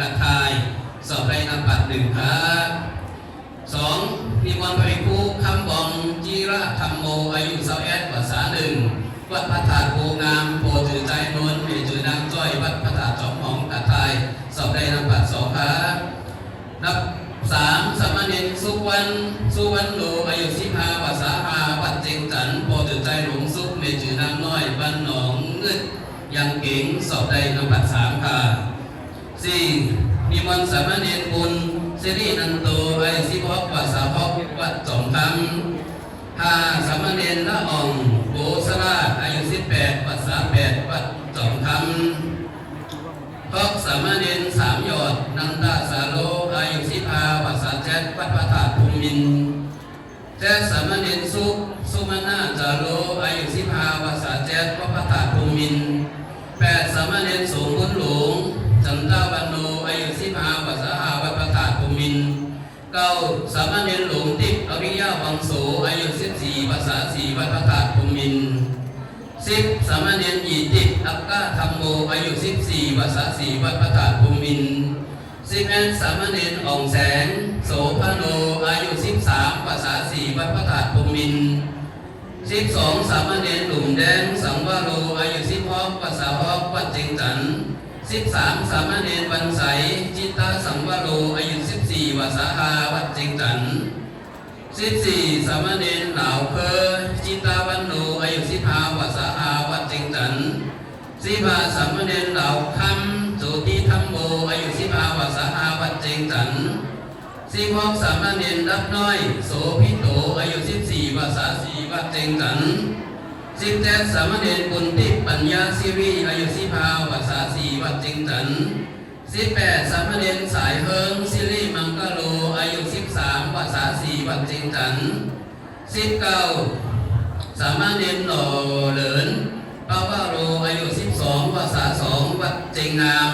ກະຕ່າຍ ສອບໄດ້ນຳບັດໜຶ່ງຄ່າ. ສອງ ນິມົນພະພິກຂຸ ຄຳບອງ ຈິລະທຳໂມ ອາຍຸຊາວເອັດ ວັດສາໜຶ່ງ ວັດພະທາດໂພງາມ ພໍ່ຈື່ໃຈນວນ ແມ່ຈື່ນາງຈ້ອຍ ວັດພະທາດຈອມຫອງ ກະຕ່າຍ ສອບໄດ້ນຳບັດສອງຄ່າ. ນັບສາມ ສາມະເນນສຸວັນ ສຸວັນໂນ ອາຍຸສິບຫ້າ ວັດສາຫ້າ ວັດເຈັງຈັນ ພໍ່ຈື່ໃຈຫຼວງສຸກ ແມ່ຈື່ນາງນ້ອຍ ບ້ານໜອງງຶດ ຍັງເກັງ ສອບໄດ້ນຳບັດສາມຄ່າ. ສີ່ ນິມົນສາມະເນນບຸນ ສິລິນັນໂຕ ອາຍຸສິບຫົກ ວັດສາຫົກ ວັດຈອມຄຳ. ຫ້າ ສາມະເນນລະອອງ ໂກສະລາດ ອາຍຸສິບແປດ ວັດສາແປດ ວັດຈອມຄຳ. ຫົກ ສາມະເນນສາມຍອດ ນັນຕະສາໂລ ອາຍຸສິບຫ້າ ວັດສາເຈັດ ວັດພະທາດພູມິນ. ເຈັດ ສາມະເນນສຸກ ສຸມະນາຈາໂລ ອາຍຸສິບຫ້າ ວັດສາເຈັດ ວັດພະທາດພູມິນ. ແປດ ສາມະເນນສົມບຸນຫຼວງ ຈັນຕະວັນໂນ ອາຍຸສິບຫ້າ ວັດສາຫ້າ ວັດພະທາດພູມິນ. ເກົ້າ ສາມະເນນຫຼວງຕິບ ອະລິຍະວັງໂສ ອາຍຸສິບສີ່ ວັດສາສີ່ ວັດພະທາດພູມິນ. ສິບ ສາມະເນນອີຕິບ ອັກກະທຳໂມ ອາຍຸສິບສີ່ ວັດສາສີ່ ວັດພະທາດພູມິນ. ສິບເອັດ ສາມະເນນອອງແສງ ໂສພະໂນ ອາຍຸສິບສາມ ວັດສາສີ່ ວັດພະທາດພູມິນ. ສິບສອງ ສາມະເນນໜຸ່ມແດງ ສັງວະໂລ ອາຍຸສິບຫົກ ວັດສາຫົກ ວັດເຈັງຈັນ. ສິບສາມ ສາມະເນນວັນໄຊ ຈິດຕະສັງວະໂລ ອາຍຸສິບສີ່ ວັດສາຫ້າ ວັດເຈັງຈັນ. ສິບສີ່ ສາມະເນນຫຼາວເພີ ຈິດຕະວັນໂນ ອາຍຸສິບຫ້າ ວັດສາຫ້າ ວັດເຈັງຈັນ. ສິບຫ້າ ສາມະເນນຫຼາວຄຳ ໂຈຕິທຳໂມ ອາຍຸສິບຫ້າ ວັດສາຫ້າ ວັດເຈັງຈັນ. ສິບຫົກ ສາມະເນນດັບນ້ອຍ ໂສພິໂຕ ອາຍຸສິບສີ່ ວັດສາສີ່ ວັດເຈັງຈັນ. ສິບເຈັດ ສາມະເນນບຸນຕິບ ປັນຍາສິລິ ອາຍຸສິບຫ້າ ວັດສາສີ່ ວັດເຈັງຈັນ. ສິບແປດ ສາມະເນນສາຍເຮີງ ສິລິມັງກະໂລ ອາຍຸສິບສາມ ວັດສາສີ່ ວັດເຈັງຈັນ. ສິບເກົ້າ ສາມະເນນຫຼໍ່ເຫຼີນ ປະວະໂລ ອາຍຸສິບສອງ ວັດສາສອງ ວັດເຈັງງາມ.